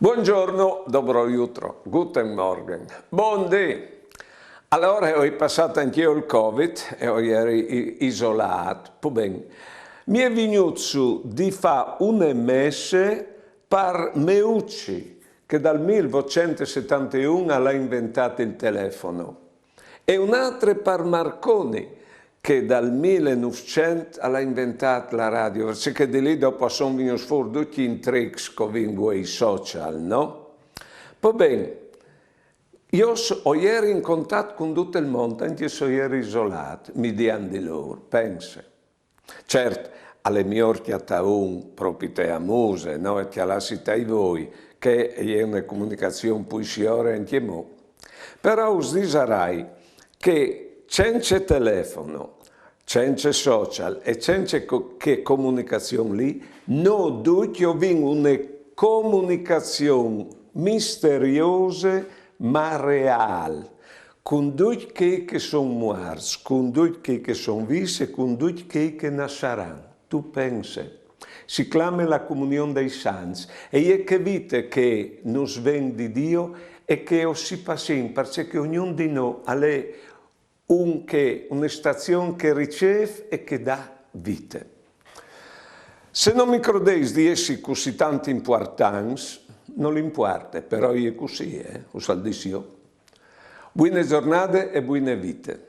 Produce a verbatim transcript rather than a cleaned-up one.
Buongiorno, dobro jutro, guten Morgen, bundì. Alore, o ai passât ancje jo il Covid e o jeri i-, isolât. Po ben, mi è vignût sù di fâ une messe par Meucci, che dal mil votcent e setanteun al à inventât il telefono, e une altre par Marconi, che dal mil e nûfcent al à inventât la radio, parcè che di li dopo a son vignûts fûr ducj i intrics che o vin vuê i social, no? Po ben, jo s-, o jeri in contat cun dut il mont, ancje se o jeri isolât, midiant di lôr, pense. Cert, al è miôr cjatâ un propit te muse, no? E cjalâsi tai voi, che e je une comunicazion plui siore ancjemò. Però us disarai che cence telefono, cence social e cence co-, chê comunicazion li, nô ducj o vin une comunicazion misteriose ma reâl, cun ducj chei che a son muarts, cun ducj chei che a son vîfs e cun ducj chei che a nassaran. Tu pense. Si clame la comunion dai sants, e je chê vite che nus ven di Diu e che o si passìn, parcè che ognun di nô al è un che, une stazion che ricêf e che dà vite. Se no mi crodeis di jessi cussì tant impuartants, nol impuarte, però e je cussì, eh, us al dîs jo. Buine zornade e buine vite.